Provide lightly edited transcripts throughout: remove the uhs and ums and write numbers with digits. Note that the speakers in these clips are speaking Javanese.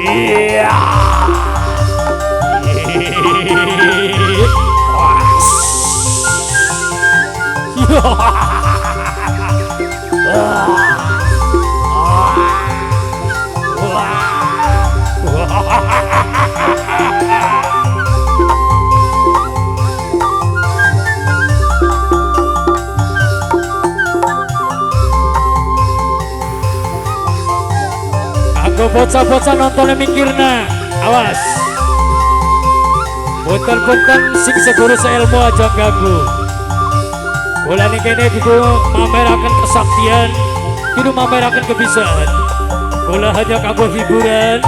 Iya. Aku bocah-bocah nontonnya mikirna, awas. Punten-punten sing seguru seilmu aja ganggu. Mulane kene kudu mameraken kesaktian, kudu mameraken kebisaan. Kula hanya kanggo hiburan,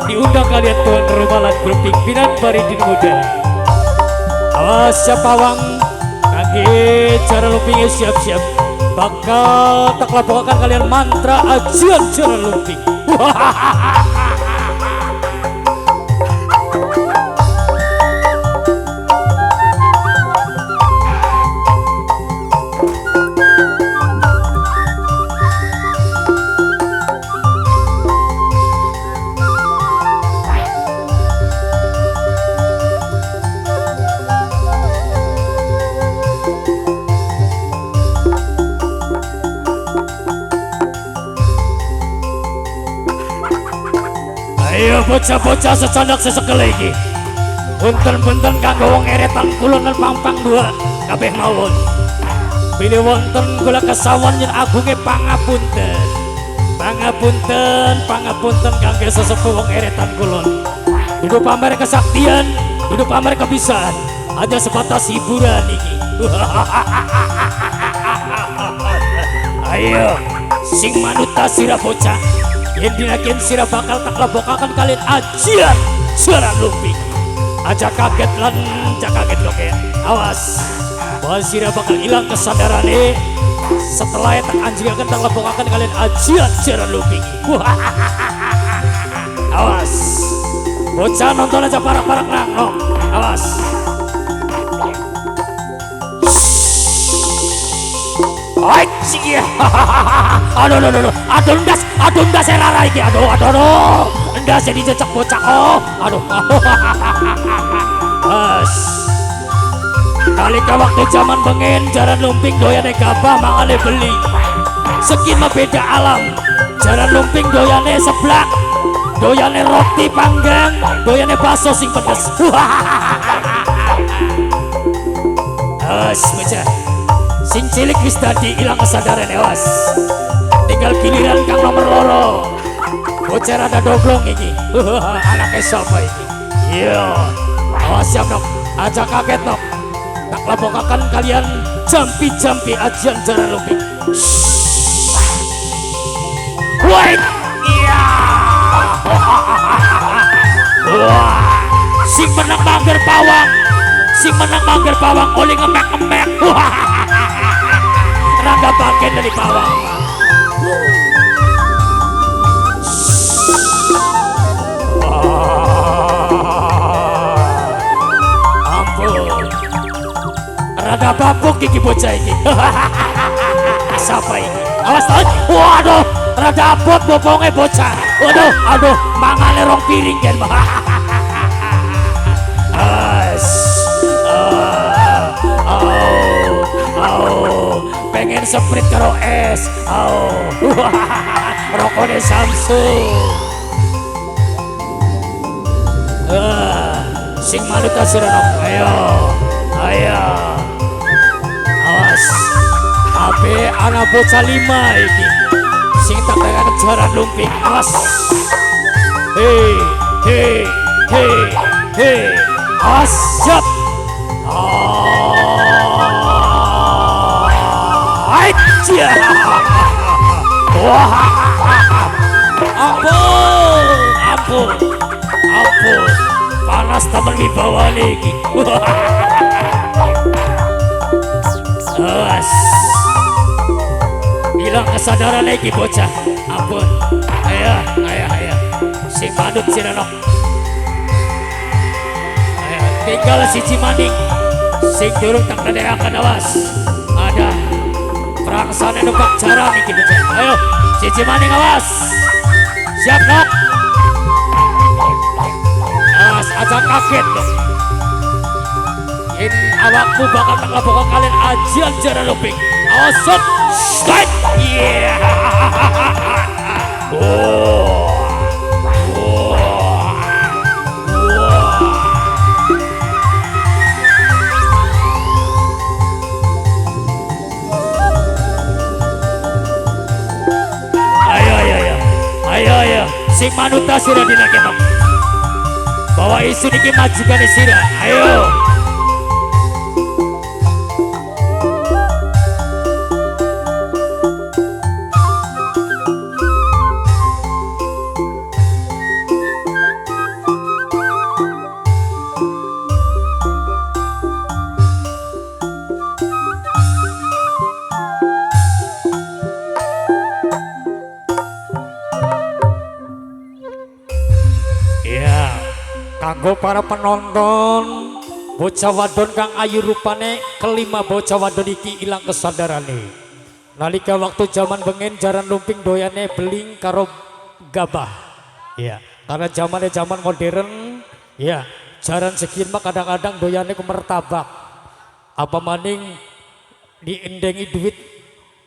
diundang kalian tuan rumah lan grup pimpinan Baridin Muda. Awas siap pawang, kangge cara lumpinge siap-siap. Bakal tak lapokakan kalian mantra ajian cara lumping. Ayo bocah-bocah secandak sesekel iki. Punten-punten kanggo wong eretan kulon lan pampang dua kabeh mawon. Bilih wonten kula kesawan yen agunge pangapunten. Pangapunten, pangapunten kangge sesepuh wong eretan kulon. Dudu pamer kesaktian, dudu pamer kebisaan, hanya sebatas hiburan iki. Ayo sing manuta sira bocah. Yen dinakin sira bakal tak lebokaken kalian ajian jaran lumping. Aja kaget lan aja kaget loke. Awas, bahwa sira bakal hilang kesadarane setelah tak anjingaken tak lebokaken kalian ajian jaran lumping. Awas, bocah nonton aja parak-parak nang no. Awas. Aji, aduh, aduh, aduh, aduh, ndas, aduh, ndas, rara iki, aduh, aduh, aduh, ndas jadi jejak bocah, oh, aduh, as, nalika waktu zaman bengen, jaran lumping doyane gabah mangane beli, sekin mah beda alam, jaran lumping doyane seblak, doyane roti panggang, doyane bakso sing pedes, as, bocah. Sing cilik wis dadi ilang kesadaran awas. Tinggal giliran kang nomor loro. Bocah rada doblong iki. Anake sapa iki? Iya. Awas siap nok. Aja kaget nok. Tak lapokaken kalian jampi-jampi ajian jaran lumping. Wait. Iya. Wah. Sing menang mangger pawang. Sing menang mangger pawang oleh ngemek-ngemek. Rangga bagian dari pawang. Ampun, rada babuk iki bocah iki. Siapa ini? Awas tahun. Waduh, rada abot boponge bocah. Waduh, aduh, mangane rong piring kan. Pengen sprite karo es. Oh. Rokone Samsung. Sing manut asiranok. Ayo. Ayo. Awas. Kabeh ana bocah 5 iki. Sing tak tekan jaran lumping. Awas. Hei, hei, hei, hei. Awas, siap. Wah, ampun, ampun, ampun, panas temen wibawa lagi. Awas, hilang kesadaran lagi bocah. Ampun, ayo, ayo, ayo, si manut si renok. Ayo, tinggal si Cimaning, sing durung tak akan awas. Ada Bangsane numpak jaran iki bocah. Ayo, siji maning awas. Siap, Nok. Awas aja kaget, Nok. Ini awakmu bakal tak labok kalian ajian jaran lumping. Awas, stop. Strike. Yeah. Oh. Oh. Oh. Ayo ayo ayo. Ayo ayo. Sing manuta sira dina ketok. Bawa isu niki majikane sira. Ayo. Kanggo para penonton, bocah wadon kang ayu rupane kelima bocah wadon iki ilang kesadarane. Nalika waktu zaman bengen jaran lumping doyane beling karo gabah. Ya, karena zamannya zaman modern, ya, jaran sekian mah kadang-kadang doyane ku mertabak. Apa maning diendengi duit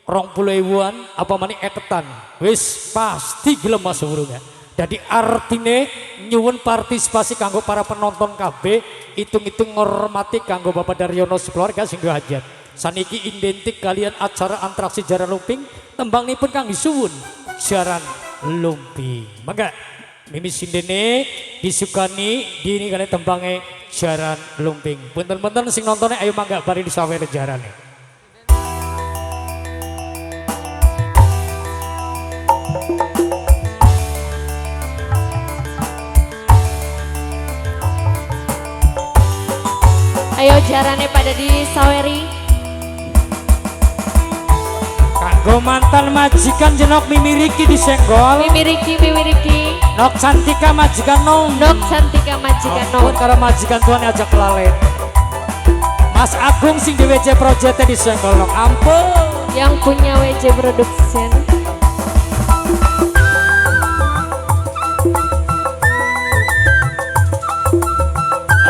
20.000-an, apa maning eketan. Wis pasti gelem masuk burungnya. Jadi artine nyuwun partisipasi kanggo para penonton KB, hitung-hitung ngormati kanggo Bapak Daryono sekeluarga sing hajat. Saniki identik kalian acara atraksi jaran lumping, tembangipun kang disuwun jaran lumping. Mangga mimi sindene disukani dini kalian tembange jaran lumping. Punten-punten sing nontone ayo mangga bari disawer jarane. Ayo jarane pada disaweri. Kanggo mantan majikan jenok Mimi Riki disenggol. Mimi Riki, Mimi Riki. Nok Cantika majikan nom. Nok Cantika majikan nom. Ampun karo majikan tuan aja kelalen. Mas Agung sing di WC Project disenggol nok. Ampun. Yang punya WC Production.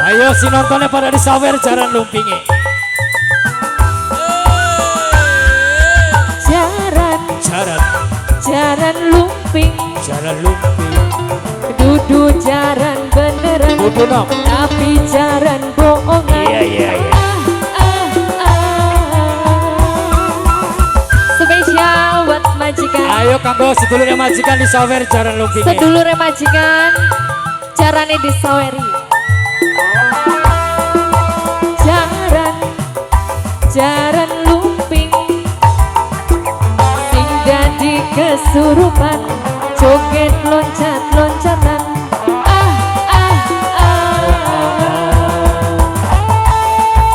Ayo si nontonnya pada disawer jaran lumpingi. Jaran, jaran, jaran lumping, jaran lumping. Dudu jaran beneran, dudu nom. Tapi jaran bohongan. Iya iya iya. Ah, ah, ah. Spesial buat majikan. Ayo kanggo sedulure majikan disawer jaran lumpingi. Sedulure majikan, jarane disaweri. Jaran, jaran lumping, sing dadi kesurupan, joget loncat-loncatan. Ah ah ah.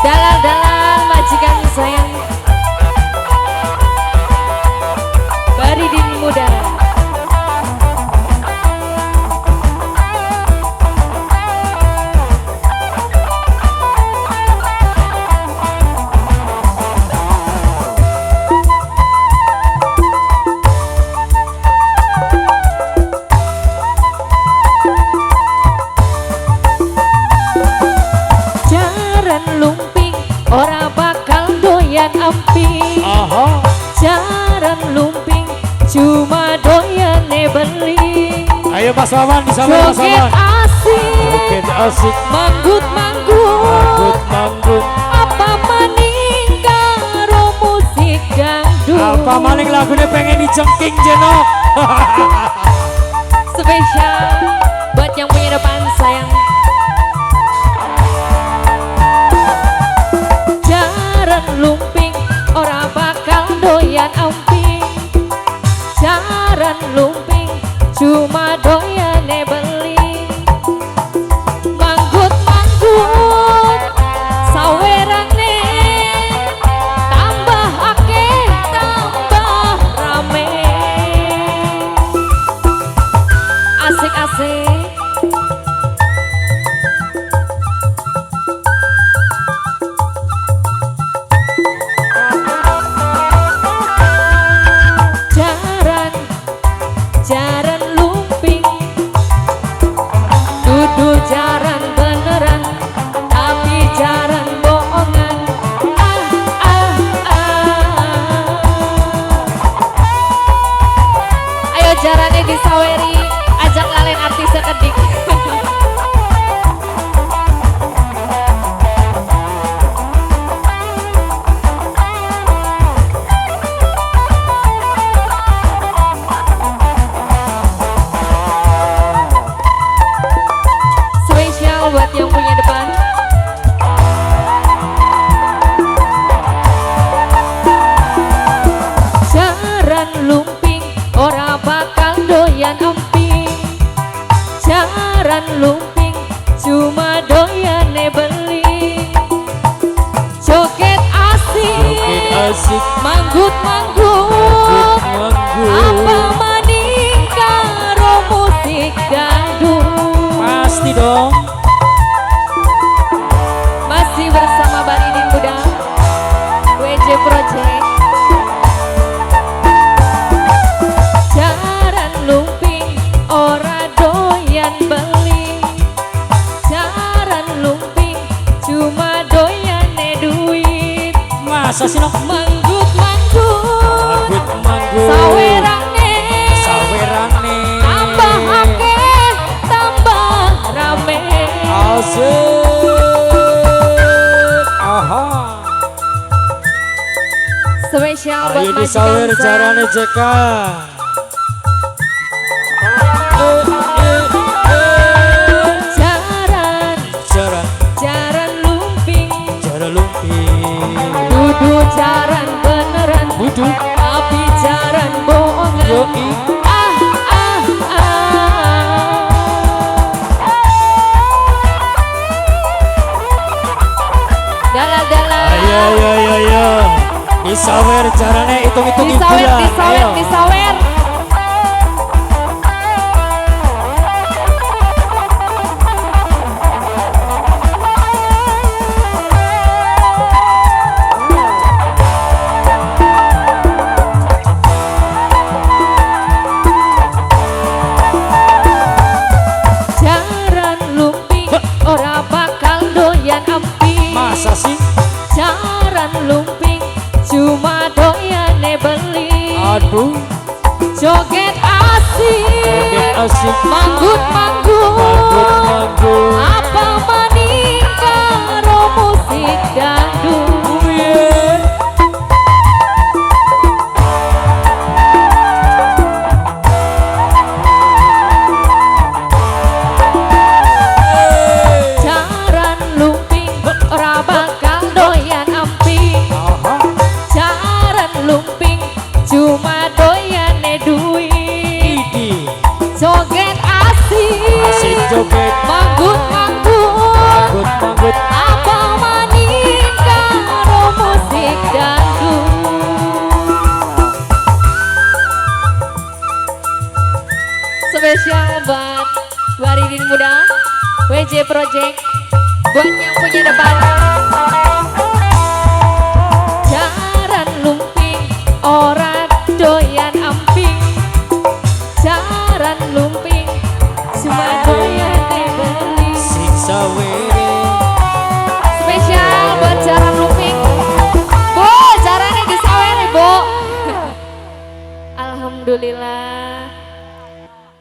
Dalal-dalal majikan sayang, Baridin muda. Ora bakal doyan amping. Aha. Jaran lumping cuma doyane beli. Ayo Mas Wawan, bisa Mas Wawan. Joget asik, joget asik, manggut-manggut, manggut-manggut. Apa maning karo musik dangdut. Apa maning lagune pengen dicengking jenok. Spesial buat yang punya depan sayang. Jaran lumping ora bakal doyan amping. Jaran lumping cuma doyane beli. Manggut-manggut sawerane tambah akeh tambah rame. Asik-asik. Manggut-manggut apa maning karo musik dangdut. Pasti dong. Masih bersama Baridin Muda WJ Project. Jaran lumping ora doyan beli, jaran lumping cuma doyane duit. Masa sih nok? Manggut-manggut sawerane, sawerane tambah akeh tambah rame. Asik. Aha. Spesial buat Ayo disawer carane JK. Jaran, jaran, jaran lumping, jaran lumping. Dudu jaran beneran, dudu, tapi jaran bohongan. Yoi. Ah ah ah. Dalah dalah. Ayo ayo ayo ayo. Disawer carane hitung-hitung hiburan. Disawer, disawer, disawer. Jaran lumping ora bakal doyan amping. Masa sih? Jaran lumping cuma doyane beli. Aduh. Joget asik, joget asik. Manggut manggut, manggut manggut. Apa maning karo musik dangdut. Jaran lumping ora bakal doyan amping. Jaran lumping cuma doyane duit. Joget asik, asik joget. Manggut manggut, manggut manggut. Apa maning karo musik dangdut. Spesial buat Baridin Muda WJ Project, buat yang punya depan. Jaran lumping ora doyan amping. Jaran lumping cuma doyan beli. Siksa were. Spesial buat jaran lumping. Bu, jarane disawere, Bu. Alhamdulillah.